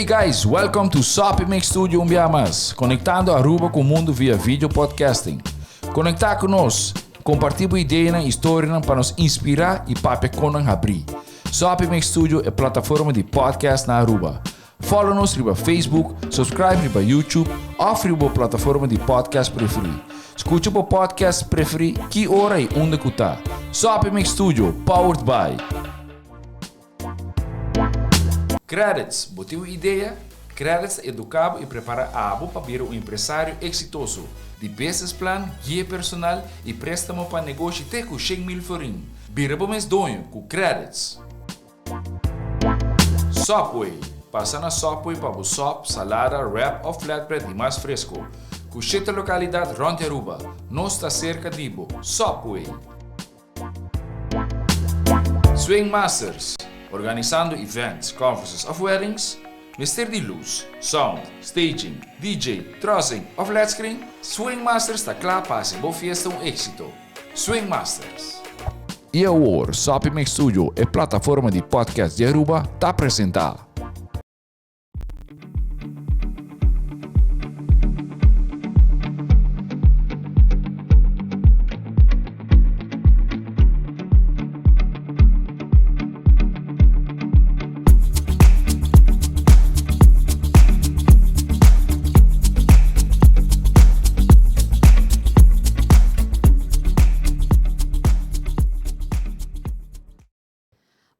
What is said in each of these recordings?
Hey guys, welcome to Soppy Mix Studio un bia mas, conectando Aruba cu mundo via video podcasting. Conecta cu nos, comparti bo ideanan y storianan pa nos inspira y papia con nan habri. Soppy Mix Studio e plataforma di podcast na Aruba. Follow nos riba Facebook, subscribe riba YouTube of riba bo plataforma di podcast preferi. Scucha bo podcast preferi ki ora y unda cu ta. Soppy Mix Studio, powered by. Credits, Bo tin un idea? Credits ta educa bo y prepara abo pa bira un empresario exitoso. Di business plan, guia personal y prestamo pa negoshi te cu 100,000 florin. Bira bo mes doño cu Credits! Subway, Pasa na Subway pa bo sop, salada, wrap of flatbread di mas fresco. Cu shete localidad rond di Aruba. Nos ta cerca di bo. Subway! Swing Masters, Organisando events, conferences of weddings? Mester di luz, sound, staging, DJ, trussing of led screen? Swing Masters ta cla pa haci bo fiesta un exito. Swing Masters. Y awor, Soppy Mix Studio, e plataforma di podcast di Aruba, ta presenta.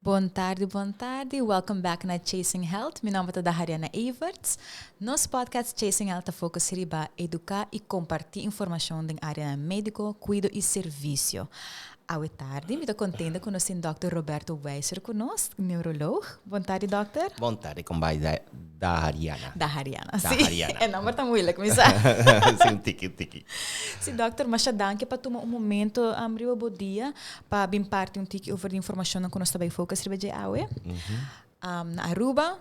Bon tardi, bon tardi. Welcome back na Chasing Health. Mi nomber ta Dahariana Everts. Nos podcast Chasing Health ta focus riba educa y comparti informacion den areanan medico, cuido y servicio. Awe tardi mi ta contento cu nos tin Dòkter Roberto Wijzer cu nos, neuroloog. Bon tardi, dòkter. Bon tardi, con bai Dahariana. Dahariana, si. Dahariana. E nomber ta moeilijk, mi sa. Si, un tiki, un tiki. Si, dòkter, masha danki pa tuma un momento riba bo dia pa bin parti un tiki over di informacionnan cu nos ta bay focus riba dje awe. Na Aruba,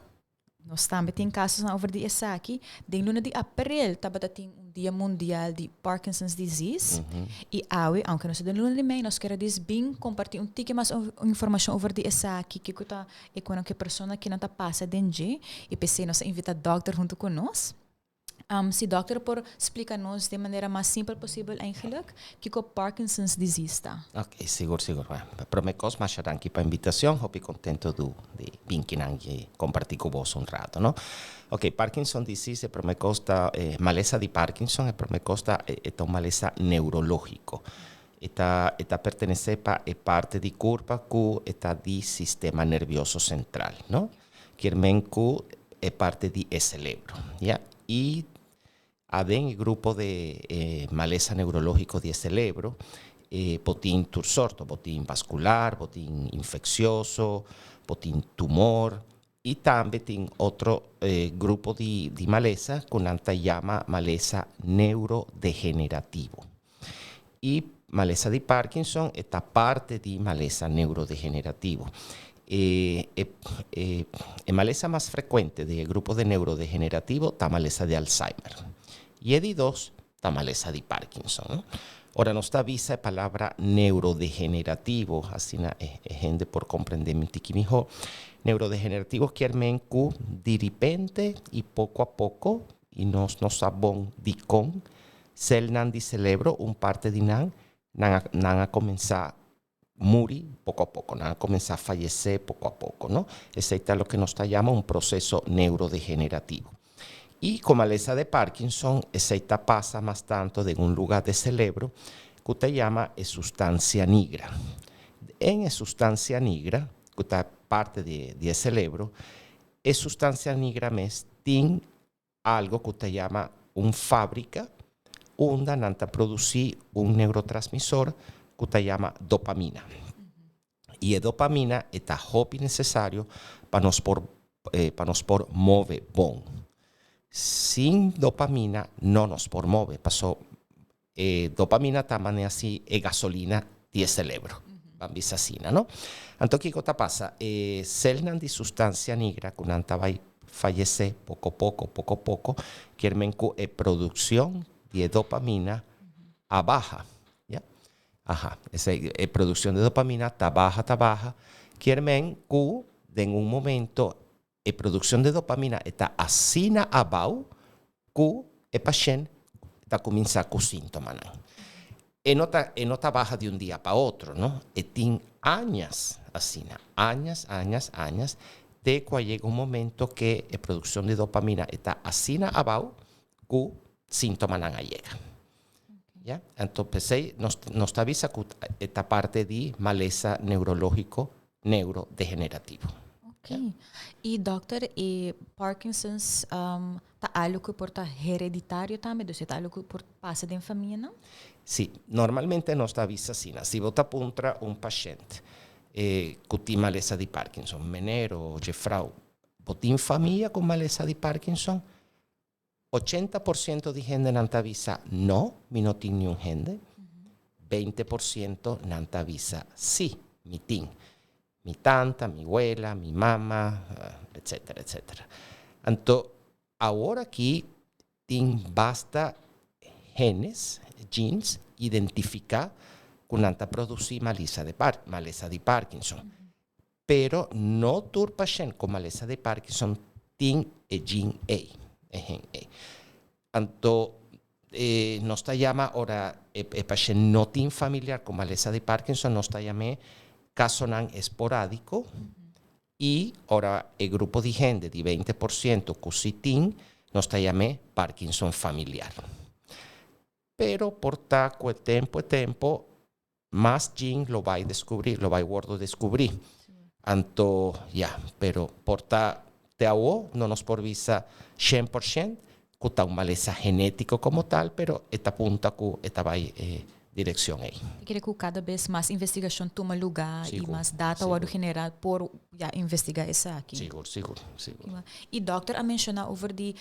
Nos tambe tin kasosnan over di esaki. Den luna di aprel tabata tin un dia mundial di Parkinson's disease. I awe, aunke nos ta den luna di mei, nos kier a dis bin kompartí un tiki mas informashon over di esaki, kiko ta e kono ku e persona kinan ta pasa den dje. I p'esei nos a invitá dòkter huntu ku nos. Si dòkter por splika nos den manera mas simpel posibel eigenlijk, kiko Parkinson's disease ta? Ok, sigur, sigur. Bueno, prome kos, masha danki pa invitacion. Hopi contento du di bin kinan i comparti cu boso un rato, no? Ok, Parkinson disease, e prome kos ta e malesa di Parkinson, e prome kos ta e ta un malesa neurologico. E ta e ta pertenece pa e parte di curpa cu e ta di sistema nervioso central, no? Kier men ku e parti di e selebro, ya. I aden e grupo di e malesa neurológiko di e selebro e bo tin tur sorto, bo tin vaskular, bo tin infeksioso, bo tin tumor i tambe tin otro grupo di di malesa ku nan ta yama malesa neurodegenerativo. I malesa di Parkinson e ta parte di malesa neurodegenerativo. E e e e malesa mas frekuente den e grupo de neurodegenerativo ta malesa di Alzheimer. I e di dos ta malesa di Parkinson. Ora nos ta bisa e palabra neurodegenerativo, asina e e hende por komprendé un tiki mihó. Neurodegenerativo kier men ku diripente i poko a poko, i nos no sa bon dikon, Celnan di celebro, un parte di nan, nan a, nan a comenzá muri poco a poco, nan a comenzá fallecé poco a poco, no? Esei ta loke nos ta yama un proceso neurodegenerativo. Y cu malesa de Parkinson, esei ta pasa mas tanto den un lugar de celebro cu ta yama e sustancia nigra. En e sustancia nigra, cu ta parte di, di e celebro, e sustancia nigra mes tin algo ku ta yama un fábrika unda nan ta produsí un neurotransmisor ku ta yama dopamina. I e dopamina e ta hopi nesesario pa nos por pa nos por move bon. Sin dopamina no nos por move, paso E dopamina ta manera si e gasolina di e celebro, ban bisa asina, no? Anto kiko ta pasa? E celnan di sustancia nigra ku nan ta bai fayece poko poko, poko poko, kier men ku e produccion di e dopamina a baha, ya? Aha, esei, e produccion di dopamina ta baha, ta baha, kier men ku den un momento. E produccion di dopamina ta asina abou cu e pashent ta cuminsa cu sintomanan. E no ta, e no ta baha di un dia pa otro, no? E tin añas asina, añas, añas, añas, te cu a yega un momento cu e produccion di dopamina ta asina abou cu sintomanan a yega. Ya? Anto, p'esey, nos ta bisa cu e ta parti di malesa neurologico neurodegenerativo. Ok. Y doctor, e Parkinson's ta algo cu por ta hereditario tambe? Dus ta algo cu por pasa den famia, no? Si, normalmente nos ta bisa asina. Si bo ta puntra un pashent cu tin malesa di Parkinson, meneer of juffrouw, bo tin famia cu malesa di Parkinson? 80% di hendenan ta bisa no, mi no tin ningun hende. 20% nan ta bisa si, mi tin. Mi tanta, mi abuela, mi mama, etc., etc. Anto, awor aki tin basta genes, genes, identifica cu nan ta produci malesa di Parkinson. Pero no tur pashent cu malesa di Parkinson tin e gene ey, e gen ey. Anto, nos ta yama ora e pashent no tin familiar cu malesa di Parkinson, nos ta yama casonan esporadico y ora e grupo di hende di 20% cu si tin, nos ta yama Parkinson familiar. Pero por ta cu e tempo mas gene lo bay descubri, lo bay wordo descubri. Anto, ya, pero por ta te awo no nos por bisa 100% cu ta un malesa genetico como tal, pero e ta punta cu e ta bay direccion ey. Kier cu cada bes mas investigacion tuma luga y mas data wordo genera por ya investiga esaki. Sigur. Y doctor a menciona over di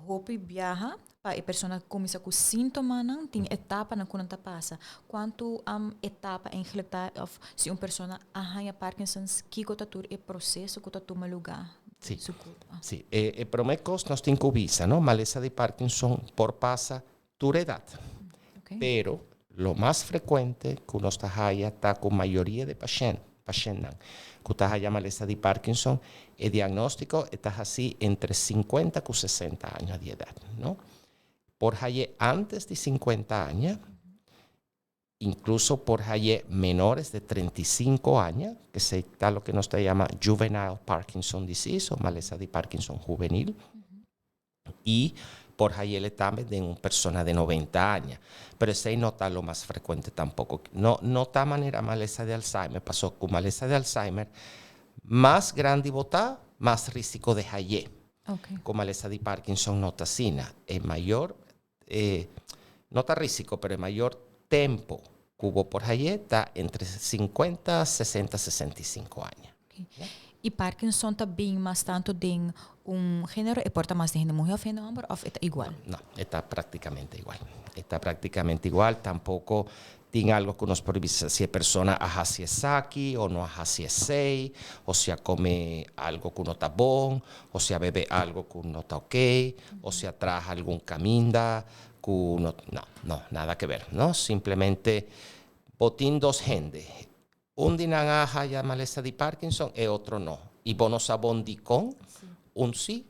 hopi biaha pa e persona cuminsa cu sintomanan, tin etapanan cu nan ta pasa. Cuanto etapa eigenlijk ta of si un persona a haya Parkinson's, kico ta tur e proceso cu ta tuma luga su curpa? Si, e prome cos nos tin cu bisa, no? Malesa di Parkinson por pasa tur edad. Pero lo mas frecuente cu nos ta haya ta cu mayoria di pashentnan cu ta haya malesa di Parkinson, e diagnostico ta asina entre 50 y 60 aña di edad, no? Por haya antes di 50 aña, incluso por haya menores de 35 aña, cu ta loke nos ta yama juvenile Parkinson disease of malesa di Parkinson juvenil, y por haya tambe di un persona di 90 aña. Pero esey no ta lo mas frecuente tampoco. No, no ta manera malesa di Alzheimer. Paso cu malesa di Alzheimer, mas grandi bo ta, mas risico di haye. Cu malesa di Parkinson no ta asina. E mayor, no ta risico, pero e mayor tempo cu bo por haye ta entre 50, 60, 65 aña. Y Parkinson tambe mas tanto den un genero e por ta mas di hende muhe of hende homber of ta igual? No, ta practicamente igual. Ta practicamente igual. Tampoco tin algo cu nos por bisa si e persona a haci esaki of no a haci esey, of si a come algo cu no ta bon, of si a bebe algo cu no ta ok, of si a traha algun caminda cu no, no, nada que ver, no? Simplemente bo tin dos hende. Un di nan a haya malesa di Parkinson y otro no. Y bo no sa bon dicon, un si,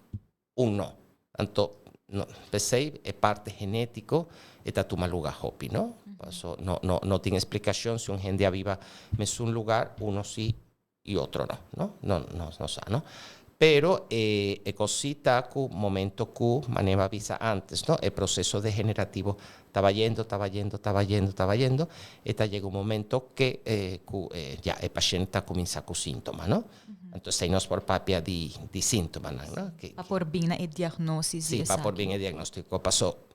un no. Anto, no, p'esey e parti genetico ta tuma luga hopi, no? Paso, no, no, no tin explicacion si un hende a biba mesun luga, uno si y otro no, no? No, no, no sa, no? Pero e cos ta cu momento cu manera m'a bisa antes, no? E proceso degenerativo ta bayendo, ta bayendo, ta bayendo, ta bayendo, y ta yega un momento cu ya e pashent ta cuminsa cu sintoma, no? Anto, esey nos por papia di sintoma, no? Pa por bin e diagnosis. Si, pa por bin e diagnostico. Paso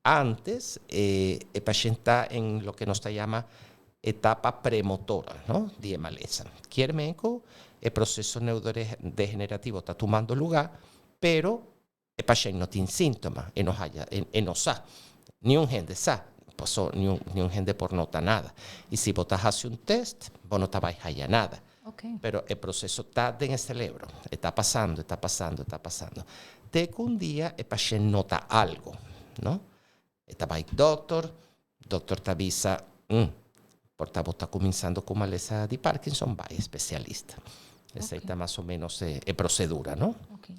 antes, e pashent ta den loke nos ta yama etapa premotora, no? Di malesa. Kier men cu e proceso neurodegenerativo ta tumando luga, pero e pashent no tin sintoma, e no haya, e no sa. Ningun hende sa, paso ningun hende por nota nada. Y si bo ta haci un test, bo no ta bay haya nada. Pero e proceso ta den cerebro, ta pasando, ta pasando, ta pasando. Te cu un dia e pashent nota algo, no? Ta bay doctor, doctor ta bisa, por ta bo ta cuminsando cu malesa di Parkinson, bay especialista. Esey ta mas o menos e procedura, no? Okay.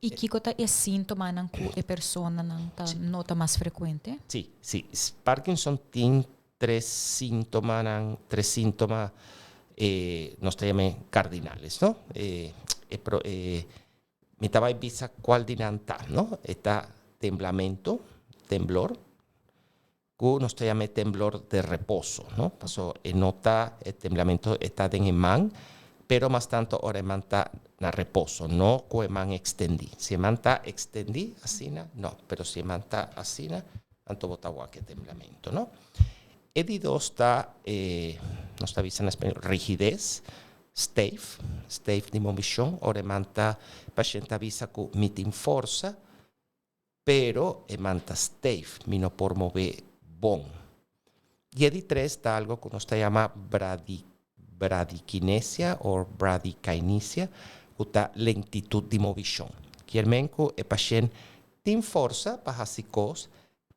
Y kico ta e sintomanan cu e personanan ta nota mas frecuente? Si. Parkinson tin tres sintomanan, tres sintoma, nos ta yama cardinales, no? Mi ta bay bisa cual di nan ta, no? E ta temblamento, temblor, cu nos ta yama temblor de reposo, no? Paso e no ta, e temblamento e ta den e man, pero mas tanto ora e man ta na reposo, no cu e man extendi. Si e man ta extendi asina, no, pero si e man ta asina, anto bo ta wak e temblamento, no? E di dos ta, nos ta bisa na español, rigidez, stijf, stijf di movishon, ora e man ta, pashent ta bisa cu mi tin forsa, pero e man ta stijf, mi no por move bon. Y e di tres ta algo cu nos ta yama bradikinesia or bradykinesia, cu ta lentitud di movishon. Kier men cu e pashent tin forsa pa haci cos,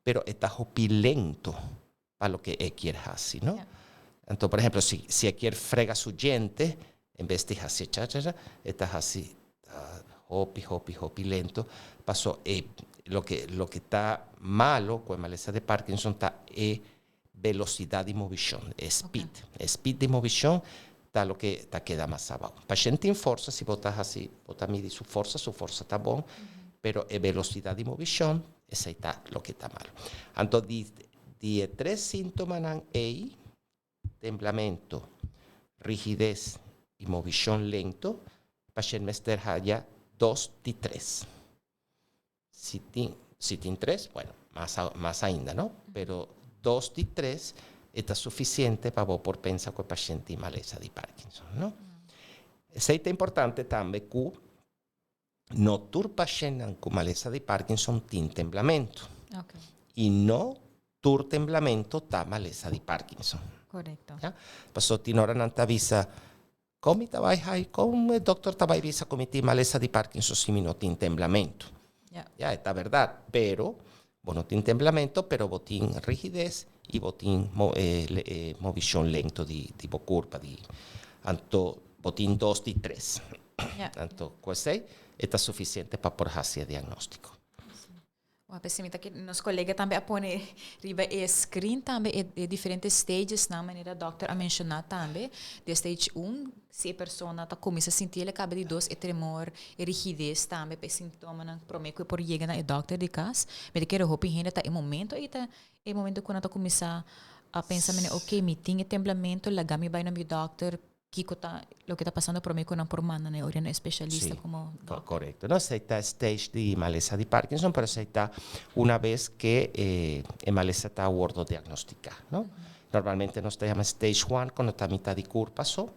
pero e ta hopi lento pa loke e kier haci, no? Anto, por ehemplo, si e kier frega su djente, en bes di haci cha cha cha, e ta haci hopi, hopi, hopi lento, paso e loke ta malo cu e malesa di Parkinson ta e velocidad di movishon, e speed. E speed di movishon ta loke ta keda mas abao. Pashent tin forsa, si bo ta haci, bo ta midi su forsa, su forsa ta bon, pero e velocidad di movishon, esey ta loke ta malo. Anto di e tres sintomanan ey, temblamento, rigidez y movishon lento, pashent mester haya dos di tres. Si tin tres, bueno, mas ainda, no? Pero dos di tres ta suficiente pa bo por pensa cu e pashent tin malesa di Parkinson, no? Esey ta importante tambe cu no tur pashent cu malesa di Parkinson tin temblamento. Y no tur temblamento ta malesa di Parkinson. Ja? Paso tin ora nan ta bisa, con mi ta bay hay, con e doctor ta bay bisa cu mi tin malesa di Parkinson si mi no tin temblamento? Ja, ta berdad, pero bo no tin temblamento, pero bo tin rigidez y bo tin movishon lento di bo curpa, di anto bo tin dos di tres. Anto, cu esey ta suficiente pa por haci e diagnostico. Well, pues, cu nos colega tambe a pone riba e screen tambe e diferente stages na manera doctor a menciona tambe. Di stage 1, si e persona ta cuminsa sinti e caba di dos e tremor e rigidez tambe pe sintomanan prome cu por yega na e doctor di cas. Mi ta kere hopi hende ta e momento ey ta e momento cu nan ta cuminsa a pensa mene, ok, mi tin e temblamento, laga mi bay na mi doctor, kico ta loke ta pasando prome cu nan por manda na e specialista como doctor. Correcto. No, esey ta stage di malesa di Parkinson, pero esey ta una vez cu e malesa ta wordo diagnostica, no? Normalmente nos ta yama stage 1 cuando ta mitad di curpa so.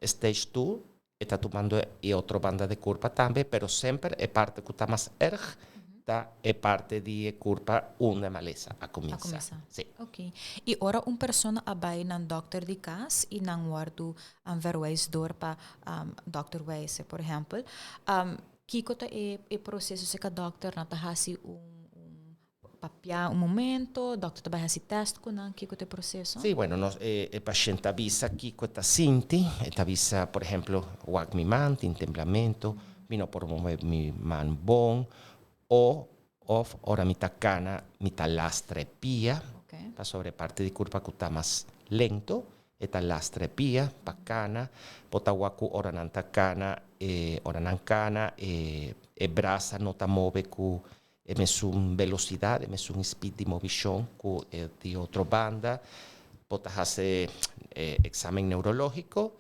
Stage 2 ta tumando e otro banda di curpa tambe, pero semper e parte cu ta mas erg ta e parte di curpa unda malesa a cuminsa. A cuminsa. Si. Ok. Y ora un persona a bay na doctor di cas y nan wordo verwijs door pa doctor Wijzer, por ehempel, kico ta e proceso si cu doctor nan ta haci un papia un momento, doctor ta bay haci test cu nan, kico ta e proceso? Si, bueno, nos, e pashent ta bisa kico ta sinti, e ta bisa, por ehempel, wak mi man, tin temblamento, mi no por move mi man bon, of ora mi ta cana, mi ta lastra e pia, pasobra e parti di curpa cu ta mas lento, e ta lastra e pia pa cana, bo ta wak cu ora nan ta cana, ora nan cana, e brasa no ta move cu e mesun velocidad, e mesun speed di movishon cu e di otro banda, bo ta haci examen neurologico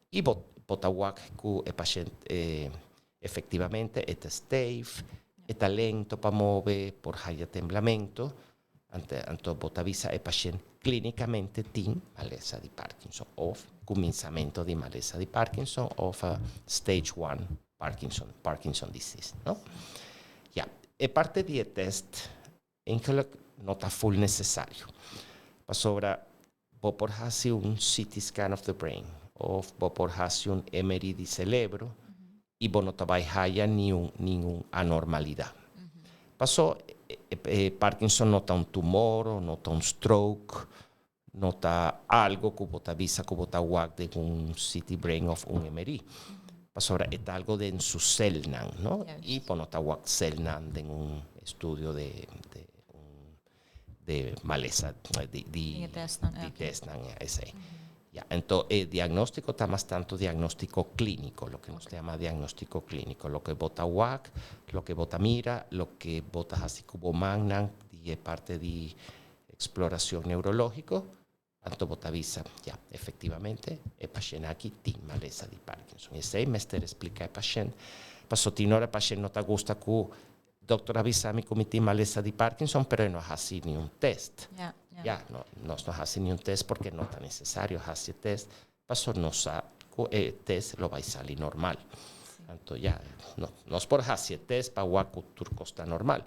y bo ta wak cu e pashent efectivamente e ta stijf, e ta lento pa move, por haya temblamento, anto bo ta bisa e pashent clinicamente tin malesa di Parkinson of cuminsamento di malesa di Parkinson of stage 1 Parkinson disease, no? Ja, e parte di e test eigenlijk no ta full necesario. Pasobra bo por haci un CT scan of the brain of bo por haci un MRI di cerebro y bo no ta bay haya ningun anormalidad. Paso Parkinson no ta un tumor, no ta un stroke. No ta algo cu bo ta bisa cu bo ta wak den un CT brain of un MRI. Pasobra e ta algo den su celnan, no? Y bo no ta wak celnan den un estudio de de un de malesa di di Den e testnan, di testnan, ja, esey. Ja, ento e diagnostico ta mas tanto diagnostico clinico, loke nos ta yama diagnostico clinico, loke bo ta wak, loke bo ta mira, loke bo ta haci cu bo mannan di e parte di Exploracion neurologico, anto bo ta bisa, ya, efectivamente e pashent aki tin malesa di Parkinson. Esey mester explica e pashent, paso tin ora e pashent no ta gusta cu doctor a bisa mi cu mi tin malesa di Parkinson, pero e no a haci ni un test. Ya, no, nos no haci ni un test porque no ta necesario haci e test, paso nos sa cu e test lo bay sali normal. Anto ya, no, nos por haci e test pa wak cu tur cos ta normal,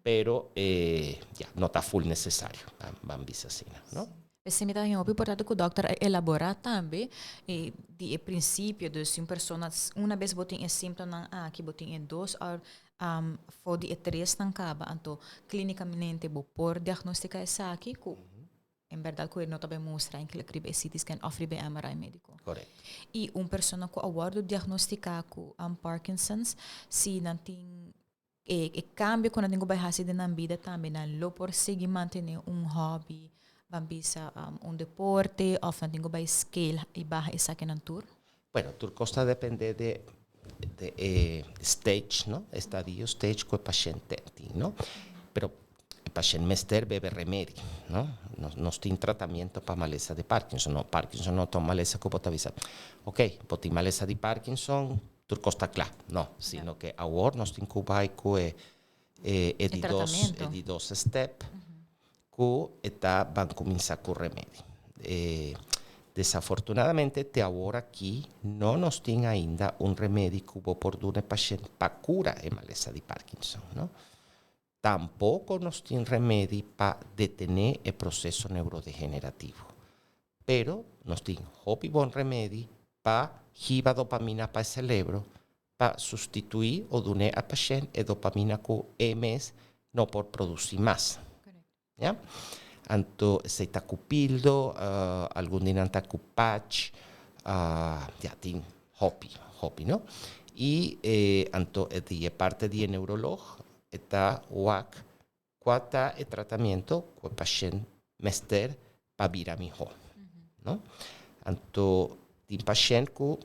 pero eh, ya, no ta full necesario, ban bisa asina, no? P'esei mi ta haña hopi importante cu dokter a elabora tambe e di e principio, dus si un persona una bes bo tin e simptonan aki, bo tin e dos or for di e tresnan caba, anto clinicamente bo por diagnostica esaki cu En berdad cu e no ta bay mustra enkele riba e CT scan of riba e MRI medico. Correcto. Y un persona cu a wordo diagnostica cu Parkinson's, si nan tin e, e cambio cu nan tin cu bay haci den nan bida tambe, nan lo por sigui mantene un hobby, ban bisa un deporte, of nan tin cu bay scale y baha esakinan tur? Bueno, tur cos ta depende de de e stage, no? Estadio, stage cu e pashente tin, no? Pero e pashent mester bebe remedi, no? Nos, nos tin tratamiento pa malesa di Parkinson, no? Parkinson no ta un malesa cu bo ta bisa, ok, bo tin malesa di Parkinson, tur cos ta cla. No, sino que awor nos tin cu bay cu e e di dos, e di dos step cu e ta ban cuminsa cu remedi. E desafortunadamente te awor aki no nos tin ainda un remedi cu bo por duna e pashent pa cura e malesa di Parkinson, no. Tampoco nos tin remedi pa detene e proceso neurodegenerativo. Pero nos tin hopi bon remedi pa hiba dopamina pa e celebro pa sustituí o dun'é a pashent e dopamina ku e mes no por produsí mas. Ya? Anto esei ta ku pildo, algun di nan ta ku patch, ya tin hopi, hopi no. I anto e di e parte di e neurolog e ta wak kua ta e tratamiento ku e pashent mester pa bira mihó, no. Anto tin pashent ku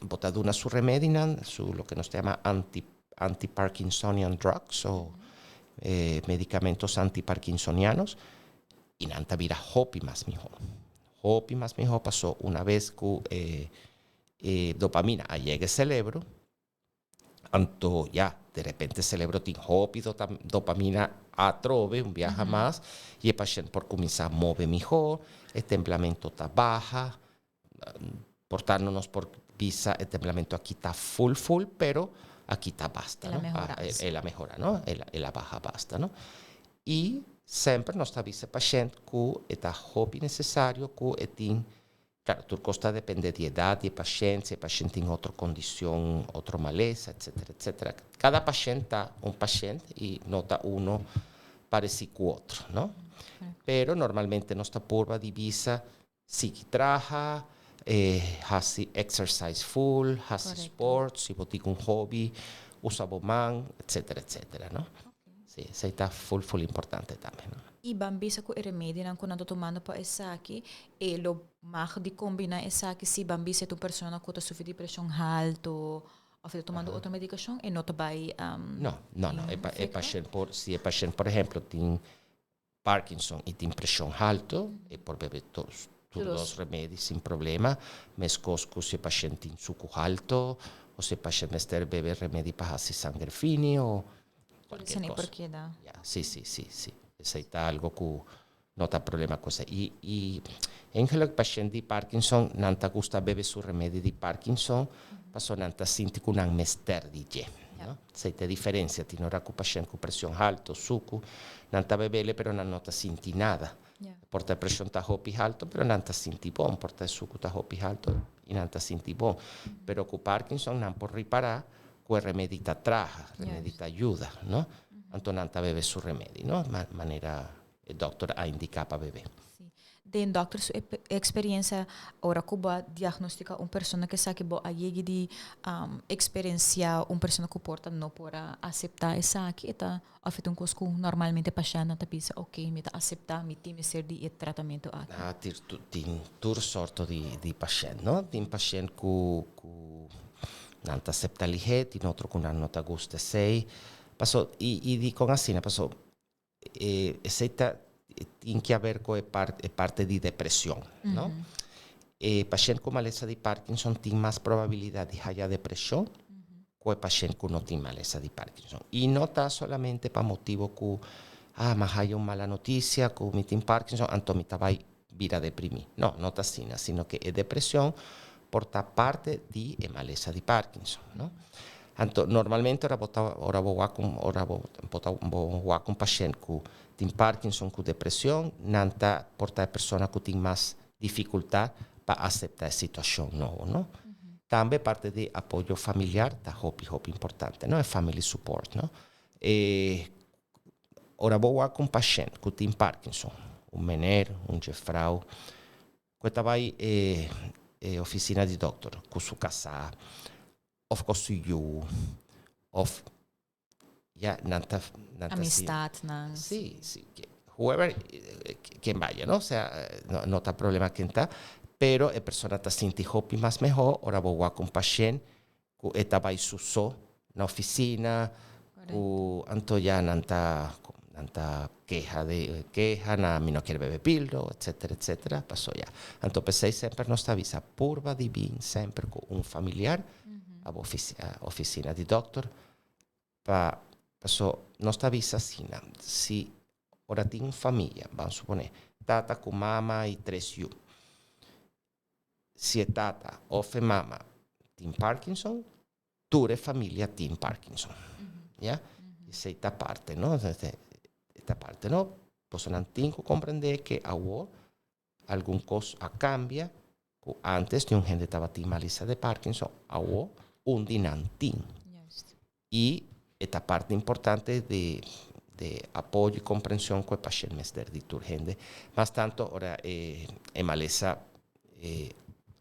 Bo ta duna su remedinan, su loke nos ta yama anti anti-parkinsonian drugs o medicamentos anti-parkinsonianos y nan ta bira hopi mas miho. Hopi mas miho paso una vez cu e e dopamina a yega e celebro, anto ya de repente e celebro tin hopi dopamina atrobe un biaha mas y e pashent por cuminsa move miho, e temblamento ta baha, Por tanto nos por bisa e temblamento aki ta full full, pero aki ta basta, El a no? mehora. Ah, el a mehora, no? El a, el a baha basta, no? I semper nos ta bisa e pashent ku e ta hopi nesesario ku e tin, klaro, tur kos ta depende di edat di e pashent, si e pashent tin otro kondishon, otro malesa, etsetera, etsetera. Kada pashent ta un pashent i no ta uno paresi ku otro, no? Pero normalmente nos ta purba di bisa Sigui traha, hasi exercise full, hasi sport, si bo tin un hobby, usa bo man, etcetera, etcetera, no? Si, esei ta full, full importante tambe, no? I ban bisa ku e remedionan ku nan ta tumando pa esaki, e lo mag di kombiná esaki si ban bisa e ta un persona ku ta sufri di preshon halto òf e ta tumando otro medikashon, e no ta bai No, no, no. E pashent por, si e pashent por ehemplo tin Parkinson y tin presion halto, e por bebe tur dos remedi sin problema, mescos cu si e pashent tin sucu halto o si e pashent mester bebe remedi pa haci sanger fini o cualkier cos. Ya, si, si, si, si. Esey ta algo cu no ta problema cu esey. Y, y eigenlijk pashent di Parkinson nan ta gusta bebe su remedi di Parkinson pasobra nan ta sinti cu nan mester di dje. No? Esei ta e diferencia. Tin ora cu pashent cu presion halto, sucu, nan ta bebele pero nan no ta sinti nada. Por ta e presion ta hopi halto pero nan ta sinti bon. Por ta e sucu ta hopi halto y nan ta sinti bon. Pero cu Parkinson nan por ripara cu e remedi ta traha, remedi ta yuda, no? Anto nan ta bebe su remedi, no? Manera e dokter a indica pa bebe. Sí. Den dokter su experiencia, ora cu bo a diagnostica un persona cu esaki, bo a yegi di experiencia un persona cu por ta no por a acepta esaki, e ta of e ta un cos cu normalmente pashentnan ta bisa: "Ok, mi ta acepta, mi tin mester di e tratamento aki"? Ah, tin tur sorto di pashent, no? Tin pashent cu nan ta acepta lihe, tin otro cu nan no ta gusta esey. Paso, y di con asina? Paso, esey ta tin que haber cu e parte di depresion, no? E pashent cu malesa di Parkinson tin mas probabilidad di haya depresion cu e pashent cu no tin malesa di Parkinson. Y no ta solamente pa motibo cu, ah, m'a haya un mala noticia cu mi tin Parkinson, anto mi ta bay bira deprimi. No, no ta asina, sino cu e depresion por ta parte di e malesa di Parkinson, no? Anto, normalmente ora bo wak un, ora bo, bo ta, bo wak un pashent cu tin Parkinson cu depresion, nan ta por ta e persona cu tin mas dificultad pa acepta e situacion nobo, no? Tambe parte di apoyo familiar ta hopi, hopi importante, no? E family support, no? Ora bo wak un pashent cu tin Parkinson, un meneer, un juffrouw, cu ta bay e oficina di dokter cu su casa, of cu su yiu, of ya nan ta Amistad nan. Si, whoever, quien vaya, no? O sea, no, no ta problema ken ta, pero e persona ta sinti hopi mas mehor ora bo wak un pashent cu e ta bay su so na oficina, cu anto ya nan ta keha de keha na "mi no kier bebe pildo", etcétera, etcétera. Paso ya. Anto pesey semper nos ta avisa: purba di bin semper cu un familiar a oficina di dokter pa paso nos ta avisa asina: si ora tin un famia, ban supone, tata cu mama y tres yiu. Si e tata of e mama tin Parkinson, tur e famia tin Parkinson. Ya? Esey ta parte, no? Esta parte, no? Pues nan tin cu comprende cu awo algun cos a cambia, cu antes ningun hende tabatin malesa di Parkinson, awo un di nan tin. Y esta parte importante di apoyo y comprension cu e pashent mester di tur hende. Mas tanto ora e malesa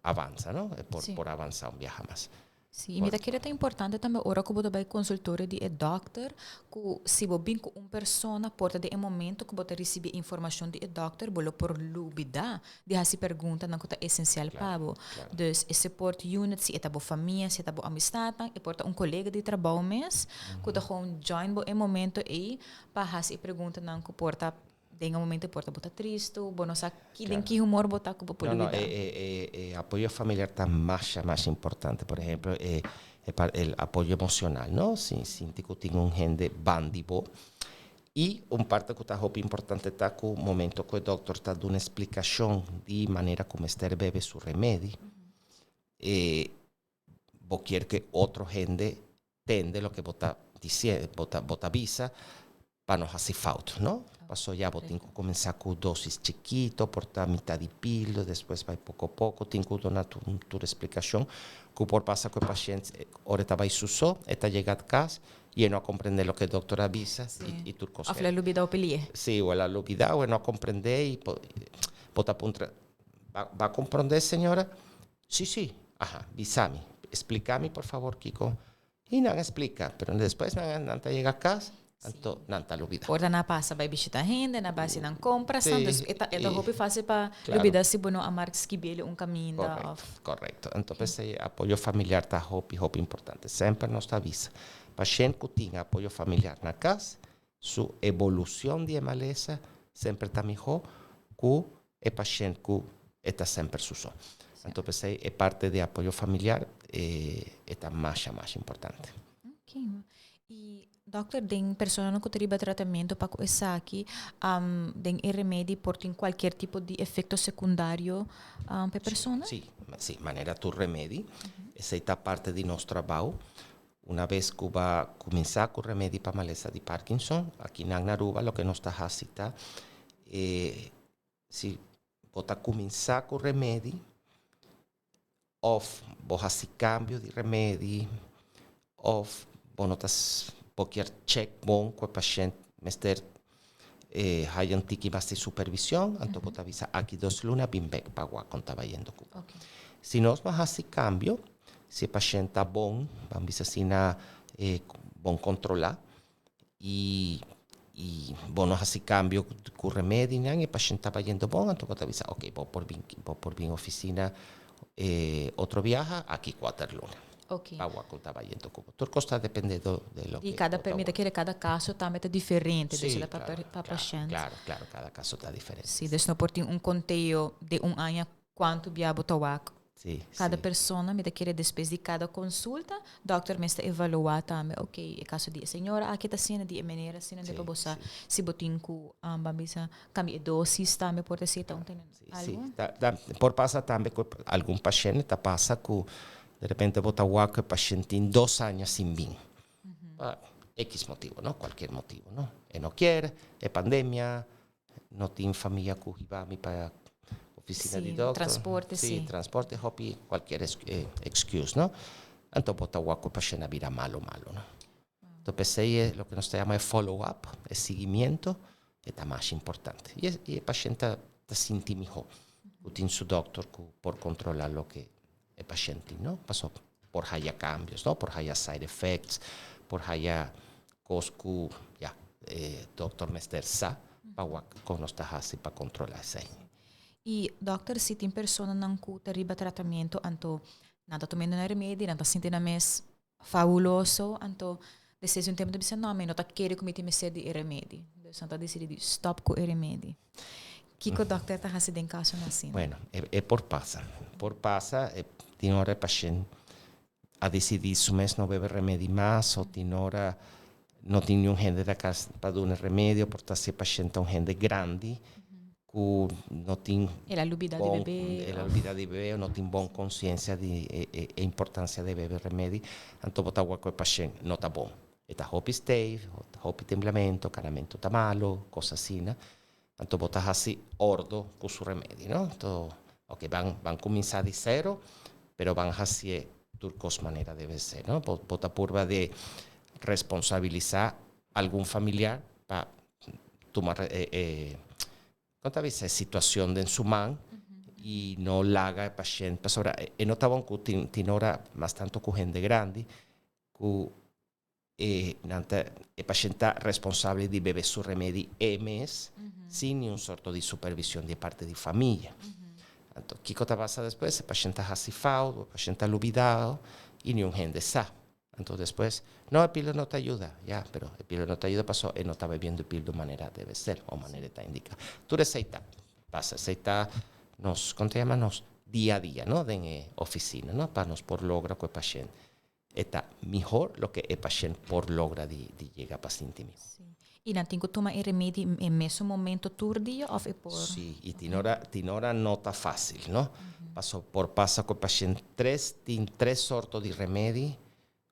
avansa, no? Por avansa un biaha mas. Si, y mi ta kere ta importante tambe ora cu bo ta bay consultorio di e dokter, cu si bo bin cu un persona, por ta den e momento cu bo ta ricibi informacion di e dokter, bo lo por lubida di haci preguntanan cu ta esencial pa bo. Dus e support unit, si e ta bo famia, si e ta bo amistad, e por ta un colega di trabou mes, cu ta gewoon join bo e momento ey pa haci e preguntanan cu por ta den un momento por ta bo ta tristo, bo no sa ki den ki humor bo ta cu bo por No, lubida. Apoyo familiar ta mas, mas importante. Por ehempel, el apoyo emocional, no? Si sinti cu tin un hende banda di bo. Y un parte cu ta hopi importante ta cu momento cu e dokter ta duna un explicacion di manera con mester bebe su remedi, bo kier cu otro hende tende loke bo ta diciendo, bo ta avisa, pa no haci fout, no? Paso ya bo tin cu cuminsa cu dosis chikito, por ta mitar di pildo, despues bay poco poco, tin cu duna tur explicacion, cu por pasa cu e pashent, ora ta bay su so, e ta yega na cas, y e no a comprende loke e dokter a bisa y tur cos. Of el a lubida pili'e. Si, o el a lubida, o no a comprende y bo ta puntra: "Bo a comprende, señora?" Si. "Aha, bisami. Explicami, por favor, kico." Y nan a explica, pero despues nan ta yega cas, anto nan ta lubida. Ora nan pasa bay bishita hende, nan bay nan compra, dus e ta hopi facil pa lubida si bo no a mark skibi'e un caminda. Correcto, Of correcto. Anto, e apoyo familiar ta hopi, hopi importante. Semper nos ta avisa: pashent cu tin apoyo familiar na cas, su evolucion di malesa semper ta miho cu e pashent cu ta semper su so. Anto, e parte di apoyo familiar ta mas, mas importante. Ok. Y dokter, den persona cu ta riba tratamento pa esaki, den e remedi por tin cualkier tipo di efecto secundario pa e persona? Si, manera tur remedi. Esey ta parte di nos trabou. Un bes cu bo a cuminsa cu remedi pa malesa di Parkinson, aki na Aruba, loke nos ta haci ta, si bo ta cuminsa cu remedi, of bo haci cambio di remedi, of bo no ta, bo kier check bon cu e pashent mester. Haya un tiki mas di supervision, anto bo ta bisa aki 2 luna bin bek pa wak con ta bayendo cu. Si nos no haci cambio, si e pashent ta bon, ban bisa asina, bon controla y bo no haci cambio cu remedinan, e pashent ta bayendo bon, anto bo ta bisa: "Ok, bo por bin oficina otro biaha aki 4 luna." Pa wak con ta bayendo cu bo. Tur cos ta depende de lo Y que cada bo ta mi ta wak. kere cada caso tambe ta diferente, dus pa pa pashent. Claro, cada caso ta diferente. Si, dus no por tin un conteo di un aña cuanto bia bo ta wak. Cada persona, mi ta kere despues di cada consulta, dokter mester evalua tambe, ok, e caso di señora aki ta asina, di e manera asina, di pa bo sa si bo tin cu ban bisa cambia e dosis tambe por ta si ta un tene algo. Si, por pasa tambe cu algun pashent ta pasa cu de repente bo ta wak cu e pashent tin 2 aña sin bin. Pa X motibo, no? Cualkier motibo, no? E no kier, e pandemia, no tin famia cu hiba mi pa oficina di dokter. Transporte, si. Transporte, hopi, cualkier excuse, no? Anto bo ta wak cu e pashent a bira malo malo, no? Anto p'esey loke nos ta yama e follow-up, e seguimiento, ta mas importante. Y e pashent ta sinti miho. Cu tin su dokter cu por controla loke e pashent tin, no? Paso por haya cambios, no? Por haya side effects, por haya cos cu ya, dokter mester sa pa wak con nos ta hasi pa controla esey. Y dokter, si tin personanan cu ta riba tratamento, anto nan ta tumando nan remedi, nan ta sinti nan mes fabuloso, anto despues di un tempo ta bisa: "No, mi no ta kere cu mi tin mester di e remedi." Dus nan ta dicidi di stop cu e remedi. Kico dokter ta hasi den caso asina? Bueno, e por pasa. Por pasa, tin ora e pashent a dicidi su mes no bebe remedi mas, o tin ora no tin ningun hende na cas pa duna remedi, por ta si e pashent ta un hende grandi cu no tin El a lubida di bebe. El a lubida di bebe, no tin bon conciencia di e importancia di bebe remedi, anto bo ta wak cu e pashent no ta bon. E ta hopi stijf, hopi temblamento, canamento ta malo, cos asina. Anto bo ta hasi ordo cu su remedi, no? Anto, ok, ban cuminsa di cero, pero ban hasi tur cos manera debe ser, no? Bo ta purba di responsabilisa algun familiar pa tuma con ta bisa, situacion den su man y no laga e pashent, pasobra e no ta bon cu tin ora mas tanto cu hende grandi cu nan ta, e pashent ta responsabel di bebe su remedi e mes sin ningun sorto di supervision di parti di famia. Anto, kico ta pasa despues? E pashent ta hasi fout, e pashent ta lubida y ningun hende sa. Anto despues: "No, e pilo no ta yuda." Ya, pero e pilo no ta yuda paso e no ta bebiendo e pilo di manera debe ser o manera ta indica. Tur esey ta pasa, esey ta nos, con ta yama, nos dia a dia, no? Den e oficina, no? Pa nos por logra cu e pashent ta mihor loke e pashent por logra di yega pa sinti miho. Si. Y nan tin cu tuma e remedi e mesun momento tur dia of e por? Si, y tin ora no ta facil, no? Paso por pasa cu e pashent tin tres sorto di remedi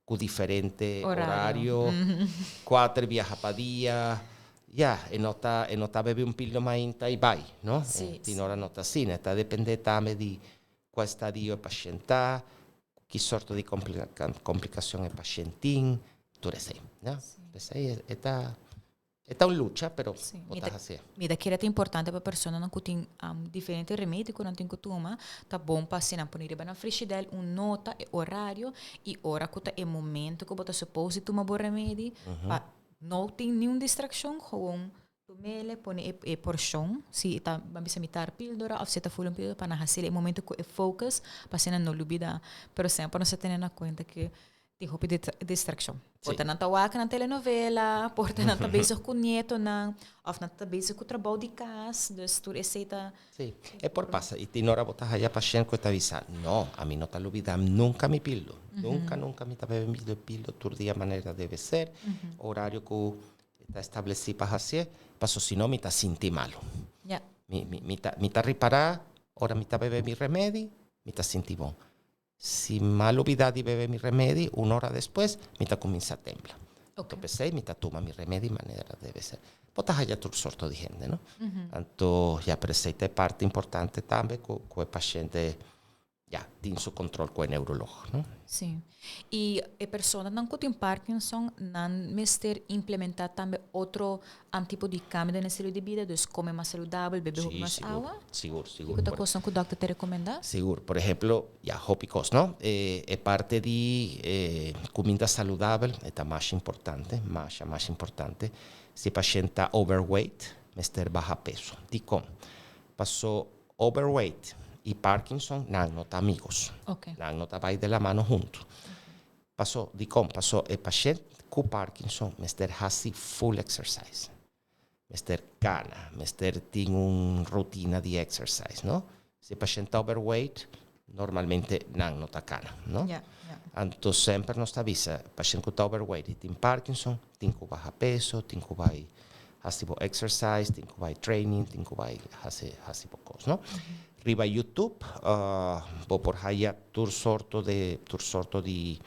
cu diferente Horario. Horario, 4 biaha pa dia, ya, e no ta bebe un pildo mainta y bay, no? Tin ora no ta asina, ta depende tambe di cua estadio e pashent ta, ki sorto di complicacion e pashent tin, tur esey, no? Esey ta un lucha, pero bo ta hasi. Mi ta kere ta importante pa personanan cu tin diferente remedi cu nan tin cu tuma, ta bon pa asina pone riba nan frigidaire un nota, e horario y ora cu ta e momento cu bo ta suppose di tuma bo remedi, pa no tin ningun distraccion, gewoon tumele, pone e porcion, si ta ban bisa mitar píldora of si ta full un píldora, pa nan hasi e momento cu e focus, pa asina no lubida. Pero semper nos ta tene na cuenta cu tin hopi distraccion. Por ta nan ta wak nan telenovela, por ta nan ta bezig cu nietonan, of nan ta bezig cu trabou di cas, dus tur esey ta. Si, e por pasa. Y tin ora bo ta haya pashent cu ta bisa: "No, ami no ta lubida nunca mi pildo. Nunca, nunca mi ta bebe mi pildo tur dia manera debe ser. Horario cu ta estableci pa hasi, paso si no mi ta sinti malo. Mi ta ripara, ora mi ta bebe mi remedi, mi ta sinti bon. Si m'a lubida di bebe mi remedi, un ora despues, mi ta cuminsa tembla. Anto, mi ta tuma mi remedi manera debe ser." Bo ta haya tur sorto di hende, no? Anto, ya, pero esey ta parte importante tambe cu e pashent. Ya, tin su control cu e neuroloog, no? Si. Y e personanan cu tin Parkinson, nan mester implementa tambe otro tipo di cambio den estilo di bida, dus come mas saludabel, bebe hopi mas awa? Sigur, sigur. Kico ta cosnan cu dokter ta recomenda? Sigur. Por ehemplo, ya, hopi cos, no? E parte di cuminda saludabel e ta mas importante, masha, mas importante. Si e pashent ta overweight, mester baha peso. Dicon? Paso overweight y Parkinson nan no ta amigos. Nan no ta bay de la mano hunto. Paso, dicon? Paso e pashent cu Parkinson mester haci full exercise. Mester cana, mester tin un rutina di exercise, no? Si e pashent ta overweight, normalmente nan no ta cana, no? Anto semper nos ta bisa, pashent cu ta overweight y tin Parkinson, tin cu baha peso, tin cu bay haci bo exercise, tin cu bay training, tin cu bay haci bo cos, no? Riba YouTube bo por haya tur sorto di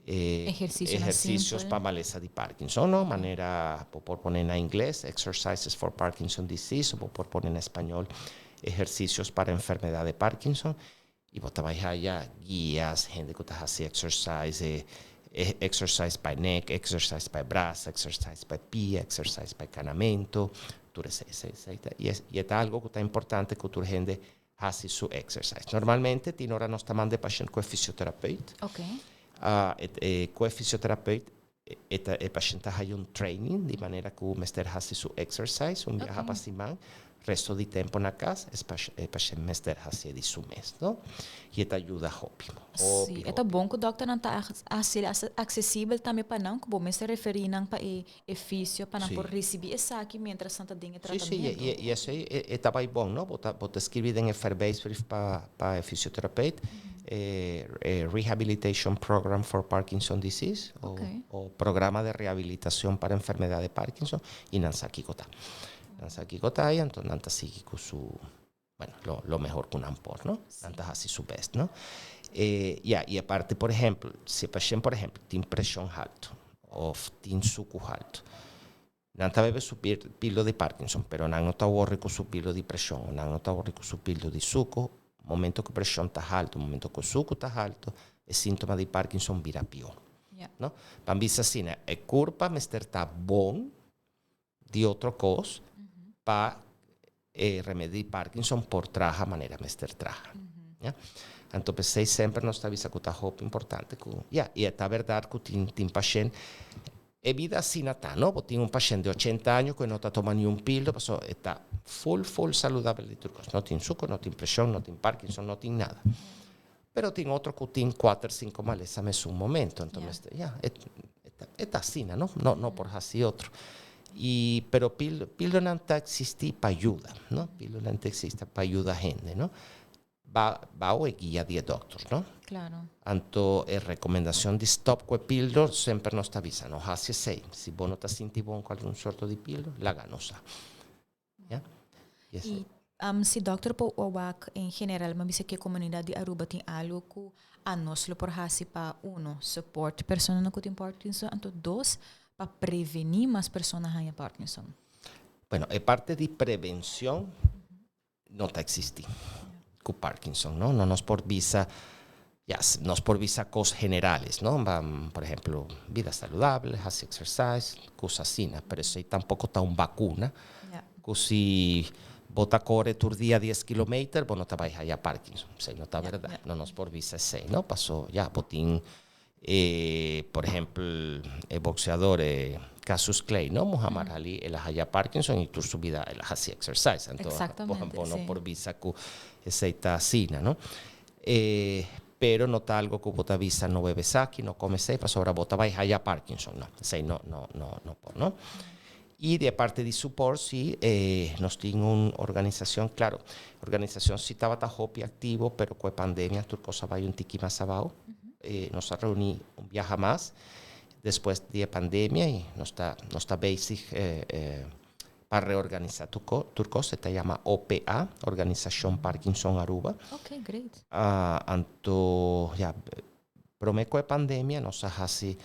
Ehercicionan ehercicio simpel. Pa malesa di Parkinson, no? Manera bo por pone na ingles "exercises for Parkinson disease", o bo por pone na spaño "ejercicios para enfermedad de Parkinson" y bo ta bay haya guias, hende cu ta haci exercise, exercise pa nek, exercise pa brasa, exercise pa pia, exercise pa canamento, tur esey, esey, esey. Y ta algo cu ta importante cu tur hende haci su exercise. Normalmente, tin ora nos ta manda pashent cu fysiotherapeut. Cu fysiotherapeut, e pashent ta haya un training di manera cu mester haci su exercise un biaha pa siman, resto di tempo na cas, e pashent mester haci di su mes, no? Y ta yuda hopi. Hopi, Si, ta hopi. Bon cu dokter nan ta accesibel tambe pa nan, cu bo mester referi nan pa e fisio, pa nan por ricibi esaki mientras nan ta den e tratamento. Si, y esey ta bay bon, no? Bo ta scirbi den e verwijsbrief pa fysiotherapeut, Rehabilitation Program for Parkinson Disease, o Programa de Rehabilitación para Enfermedad de Parkinson, y nan sa kico ta. Nan sa kico ta, y anto nan ta sigui cu su, bueno, lo mehor cu nan por, no? Nan ta haci su best, no? Ya, y aparte, por ehempel, si e pashent, por ehempel, tin presion halto, of tin suco halto, nan ta bebe su pildo di Parkinson, pero nan no ta worry cu su pildo di presion, nan no ta worry cu su pildo di suco. Momento cu presion ta halto, momento cu suco ta halto, e sintoma di Parkinson bira pio. No? Ban bisa asina, e curpa mester ta bon di otro cos pa remedi Parkinson por traha manera mester traha. Ya? Anto, p'esey semper nos ta bisa cu ta hopi importante cu, ya, y ta berdad cu tin pashent, e bida asina ta, no? Bo tin un pashent di 80 aña cu no ta tuma ningun pildo, paso ta full, full saludabel di tur cos. No tin suco, no tin presion, no tin Parkinson, no tin nada. Pero tin otro cu tin 4, 5 malesa mes un momento. Anto, ya, e ta asina, no? No, no por haci otro. Pero pildonan ta existi pa yuda, no? Pildonan ta existi pa yuda hende, no? Bao e guia di dokter, no? Claro. Anto, e recomendacion di stop cu pildo, semper nos ta bisa, no haci esey. Si bo no ta sinti bon cu algun sorto di pildo, laga nos sa. Ya? Y esey. Y si dokter por wak en general, ma bisa cu e comunidad di Aruba tin algo cu anos lo por hasi pa uno, support persona cu tin Parkinson, anto dos, pa preveni mas persona haña Parkinson. Bueno, e parte di prevencion no ta existi cu Parkinson, no? No nos por bisa, ya, nos por bisa cosas generales, no? Por ehempel, bida saludabel, haci exercise, cos asina, pero esey tampoco ta un vacuna. Cu si bo ta core tur dia 10 kilometer, bo no ta bay haya Parkinson. Esey no ta berdad. No nos por bisa esey, no? Paso, ya, bo tin, por ehempel, e boxeador Cassius Clay, no? Muhammad Ali, el a haya Parkinson y tur su bida el a haci exercise. Anto, bo no por bisa cu esey ta asina, no? Pero no ta algo cu bo ta bisa no bebe esaki, no come esey, pasobra bo ta bay haya Parkinson, no. Esey no, no, no, no por, no? Y di parte di support, si, nos tin un organisacion, claro, organisacion si tabata hopi activo, pero cu e pandemia tur cos a bay un tiki mas abao. Nos a reuni un biaha mas despues di e pandemia y nos ta bezig pa reorganisa tur cos. Ta yama OPA, Organisacion Parkinson Aruba. Ok, great. Anto, ya, prome cu e pandemia, nos a haci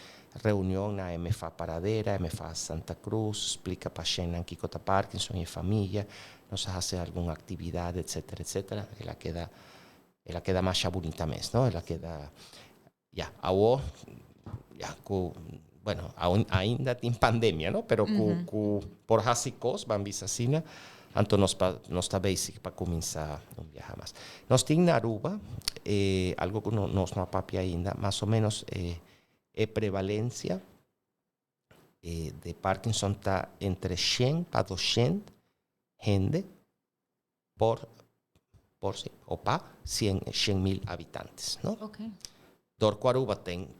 reunion na MFA Paradera, MFA Santa Cruz, splica pashentnan kico ta Parkinson y famia, nos a haci algun actividad, etc., etc. El a keda. El a keda masha bunita mes, no? El a keda, ya, awo, ya, ku, bueno, aun, ainda tin pandemia, no? Pero ku, ku por hasi kos, ban bisa asina, anto nos pa, nos ta bezig pa kuminsá un biaha mas. Nos tin na Aruba, algo ku no, nos no a papia ainda, mas o menos e prevalensia de Parkinson ta entre 100 pa 200 hende por si, o pa 100 mil habitantes, no? Dor ku Aruba tin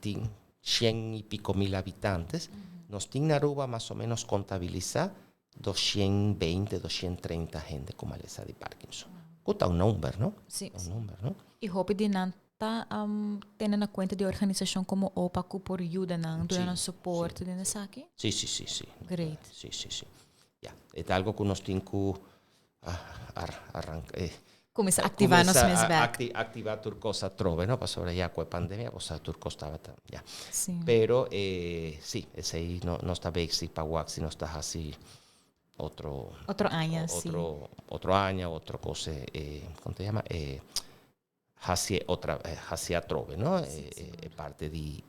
100 i piko mil habitantes, nos tin na Aruba mas o menos kontabilisá 220, 230 hende ku malesa di Parkinson. Ku ta un number, no? Si. Un number, no? I hopi di nan ta tene na kuenta di organisashon komo OPA ku por yuda nan, duna nan soporte den esaki? Si. Great. Si. Ya, e algo ku nos tin ku arranka, Kuminsá aktivá nos mes bèk. Aktivá tur kos atrobe, no? Pasobra ya ku e pandemia, pues tur kos tabata, ya. Pero si, esei no, nos ta bezig pa wak si nos ta hasi otro Otro aña, si. Otro aña, otro kos, kon ta yama? Hasi otra, hasi atrobe, no? Parte di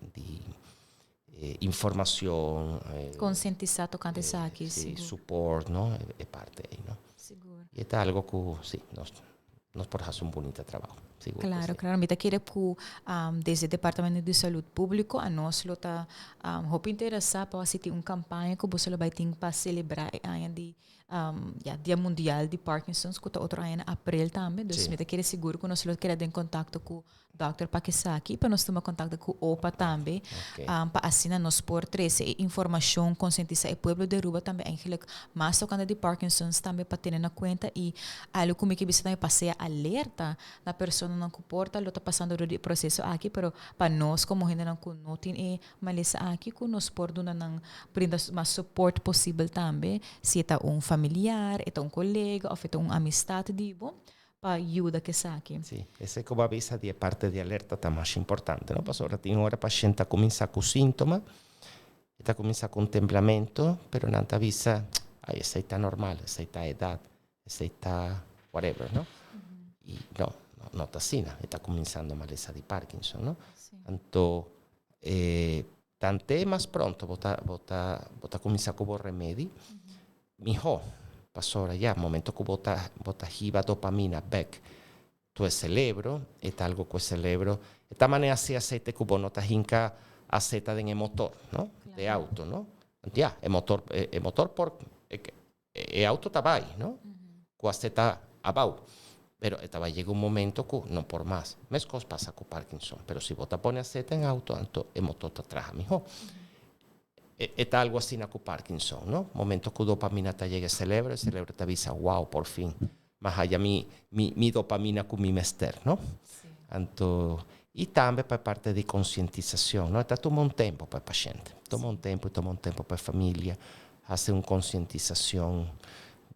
informashon, Konsientisá tokante esaki, si, support, no? E parte ei, no? Sigur. I ta algo ku, si, nos por hasi un bunita trabou. Sigur ku si. Klaro. Mi ta kere ku desde Departamento di Salú Públiko, a nos lo ta hopi interesá pa asistí un kampaña ku boso lo bai tin pa selebrá e aña di ya, Dia Mundial di Parkinson's, ku ta otro aña na aprel tambe. Dus mi ta kere sigur ku nos lo keda den kontakto ku Dr. Pa esaki, pa nos tuma kontakto ku OPA tambe, pa asina nos por trese e informashon, konsientisá e pueblo di Aruba tambe eigenlijk mas tokante di Parkinson's tambe pa tene na kuenta i algo ku mi ke bisa tambe pa sea alerta na personanan ku por ta lo ta pasando dor di e proseso aki, pero pa nos komo hendenan ku no tin e malesa aki, ku nos por duna nan brinda mas support posibel tambe, si e ta un familiar, e ta un kolega òf e ta un amistat di bo, pa yuda ku esaki. Si, esei ku bo a bisa di e parte di alerta ta mas importante, no? Pasobra tin ora pashènt ta kuminsá ku síntoma, e ta kuminsá ku un temblamentu, pero nan ta bisa, ai, esei ta normal, esei ta edat, esei ta whatever, no? I no, no, no ta asina, e ta kuminsando malesa di Parkinson, no? Anto, tante mas pronto bo ta kuminsá ku bo remedi, mihó, pasobra ya, momento ku bo ta hiba dopamina bèk to e serebro, e ta algo ku e serebro, e ta manera si aseite ku bo no ta hinka aseta den e motor, no? De auto, no? Ya, e motor por e auto ta bai, no? Ku aseta abou. Pero e ta bai yega un momento ku no por mas. Meskos pasa ku Parkinson, pero si bo ta pone aseta den auto, anto e motor ta traha mihó. E ta algo asina ku Parkinson, no? Momento ku dopamina ta yega e serebro ta bisa, "Wow, por fin. M'a haya mi dopamina ku mi mester", no? Anto, i tambe pa parte di konsientisashon, no? Ta tuma un tempu pa e pashènt. Tuma un tempu, tuma un tempu pa e famia, hasi un konsientisashon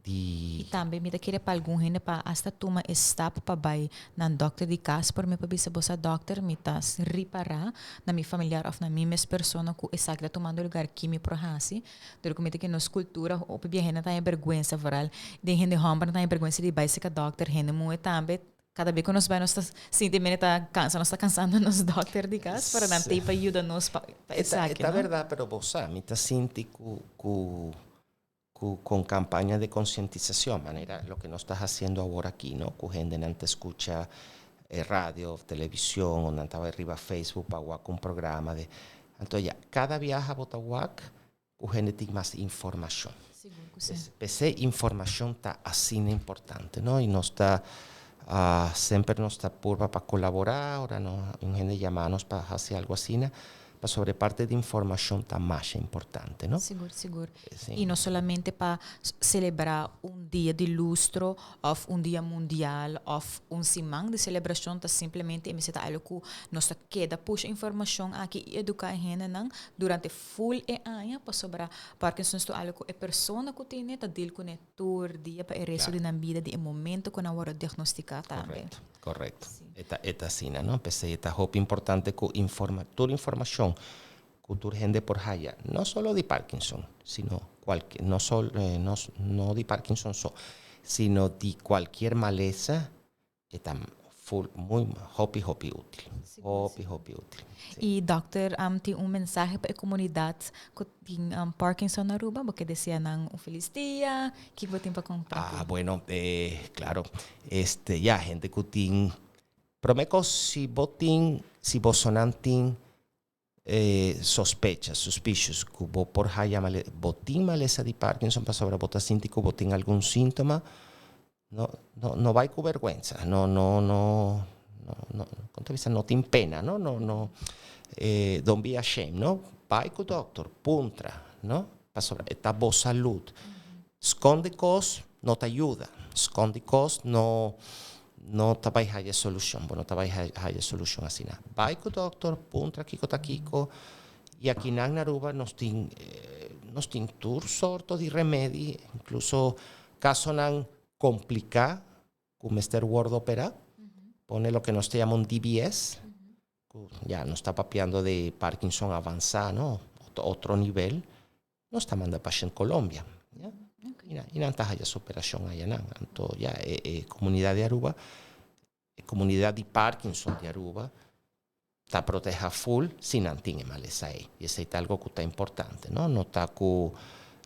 di I tambe mi ta kere pa algun hende pa hasta tuma e stap pa bai na dòkter di kas por mi pa bisa bo sa, "Dòkter, mi ta ripará na mi familiar òf na mi mes persona ku esaki ta tumando lugá, ki mi por hasi?" Pero ku mi ta kere nos kultura hopi bia hende ta haña bèrgwensa, vooral den hende hòmber ta haña bèrgwensa di bai serka dòkter, hende muhé tambe. Kada bes ku nos bai nos ta sinti mene ta kansa, nos ta kansando nos dòkter di kas, pero nan t'ei pa yuda nos pa esaki, Ta no? Bèrdat, pero bo sa, mi ta sinti ku kon kampaña di konsientisashon, manera loke nos ta hasiendo awor aki, no? Ku hende nan ta skucha radio, televishon, òf nan ta riba Facebook pa wak un programa di. Anto ya, kada biaha bo ta wak, ku hende tin mas informashon. Sigur ku si. P'esei informashon ta asina importante, no? I nos ta semper nos ta purba pa kolaborá, ora no, un hende yama nos pa hasi algo asina, pa sobre parte di informashon ta mas importante, no? Sigur, sigur. I no solamente pa selebrá un dia di lustro, òf un dia mundial, òf un siman di selebrashon, ta simplemente e ta algo ku nos ta keda push informashon aki i eduká hendenan durante full e aña, pasobra Parkinson's ta algo ku e persona ku tin ta deal kuné tur dia pa e resto di nan bida di e momento ku nan wòrdu diagnostiká tambe. Korekto. E ta asina, no? P'esei ta hopi importante ku tur informashon ku tur hende por haya, no solo di Parkinson, sino kualke, no solo, no, no di Parkinson so, sino di kualke malesa, ta fundamental. Full, muy, hopi, hopi útil. Hopi, hopi útil. Y doctor, tin un mensahe pa e comunidad cu tin Parkinson na Aruba, bo kier desea nan un feliz dia, kico bo tin pa comparti? Ah, bueno, claro. Ya, hende cu tin, prome cos, si bo tin, si bosonan tin sospecha, suspicious, cu bo por haya male, bo tin malesa di Parkinson pasobra bo ta sinti cu bo tin algun sintoma, no, no, no bay cu berguensa, no, no, no, no, no, con ta bisa, no tin pena, no, no, no, don't be ashamed, no, bay cu doctor, puntra, no, pasobra e ta bo salud. Sconde cos no ta yuda, sconde cos no, no ta bay haya solucion, bo no ta bay haya solucion asina. Bay cu doctor, puntra kico ta kico, y aki nan na Aruba nos tin tur sorto di remedi, incluso casonan complica cu mester wordo opera, pone loke nos ta yama un DBS, cu ya nos ta papiando di Parkinson avansa, no? Otro nivel, nos ta manda pashent Colombia, ya? Y nan ta haya su operacion aya nan. Anto, ya, comunidad di Aruba, comunidad di Parkinson di Aruba, ta proteha full si nan tin e malesa ey. Y esey ta algo cu ta importante, no? No ta cu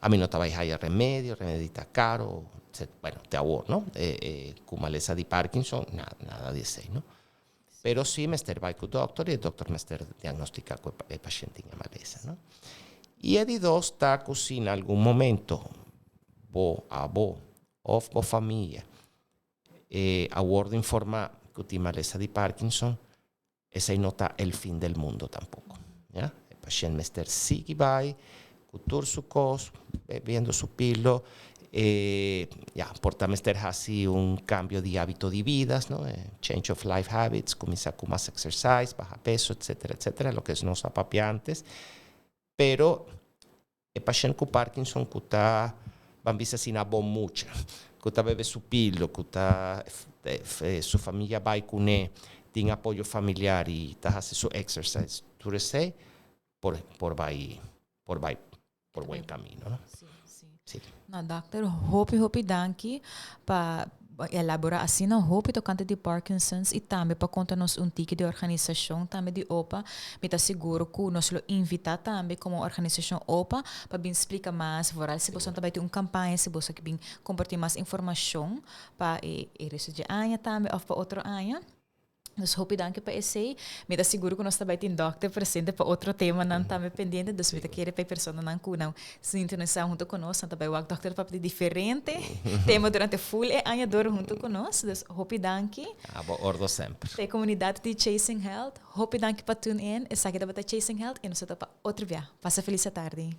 ami no ta bay haya remedio, remedio ta caro, etc. Bueno, te awor, no? Cu malesa di Parkinson, nada, nada di esey, no? Pero si mester bay cu doctor y e doctor mester diagnostica cu e pashent tin e malesa, no? Y e di dos ta cu si na algun momento bo, abo of bo famia a wordo informa cu tin malesa di Parkinson, esey no ta el fin del mundo tampoco, ya? E pashent mester sigui bay cu tur su cos, bebiendo su pilo, ya, por ta mester haci un cambio di habito di vida, no? Change of life habits, cuminsa cu mas exercise, baha peso, etcétera, etcétera, loke nos a papia antes. Pero e pashent cu Parkinson cu ta, ban bisa asina, bon mucha, cu ta bebe su pilo, cu ta su famia bay cune, tin apoyo familiar y ta haci su exercise, tur esey por bay por buen camino, no? Si. No, doctor, hopi, hopi danki pa elabora asina hopi tocante di Parkinson's y tambe pa conta nos un tiki di organisacion tambe di OPA. Mi ta sigur cu nos lo invita tambe como organisacion OPA pa bin splica mas, vooral si bo tambe tin un campaña, si bo kier bin comparti mas informacion pa e resto di aña tambe of pa otro aña. Dus hopi danki pa esey. Mi ta sigur cu nos tambe tin doctor presente pa otro temanan tambe pendiente. Dus mi ta kere pa personanan cu nan sintonisa hunto cu nos. Nan tambe wak doctor pa diferente tema durante full e aña door hunto cu nos. Dus hopi danki. Abo ordo semper. Pa comunidad di Chasing Health. Hopi danki pa tune in. Esaki tabata Chasing Health y nos ta pa otro dia. Pasa feliz tardi.